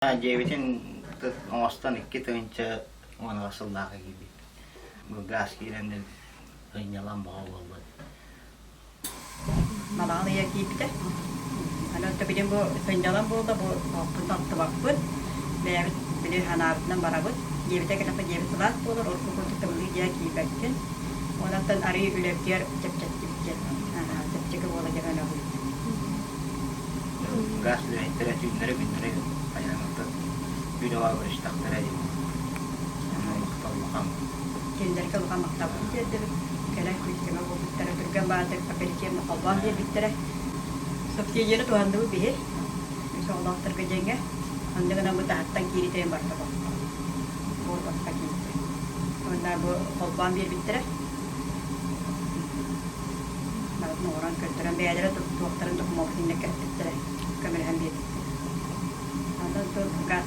Дьиэбитин оҥостон 2010 сыллаахха киирбит. Гаас киирэн ынньалан бөҕө буолбут. Балаҕан ыйа киирбитэ. Аны оттон билин бу сынньалаҥ буолла, бу оһохпун алтыбаппыт. Бэйэбит били санаабытынан барабыт. Дьиэбитэ кэлэххэ дьиэбит сылаас буолар, урукку курдук тымныы дьиэ киирбэккин. Онон арыый үлэбитигэр чэпчэттибит диэн. Чэпчэки буола диэн өлөбүт. Гаас үлэһиттэрэ түүннэри-күннэри айанныттан үлэҕэ көрүстэхтэрэ дии. Махтал улахан. Кинилэргэ улахан махталбытын тиэрдэбит. Кэлэн күүс-көмө буолбуттара, түргэн баатыр оперативно холбоон биэрбиттэрэ. Субсидияны туһанныбыт биһи, үс оҕолоохторго дьиҥҥэ. Онно гынан бу таһыттан кииритэйэн барда босхо. Буор босхо киирдэ. Уонна бу холбоон биэрбиттэрэ. Барытын оҥорон көрдөрөн бэйэлэрэ туохтарын докумуоппутун кэппиттэрэ, көмөлөһөн биэрбиттэрэ. Онтон газ.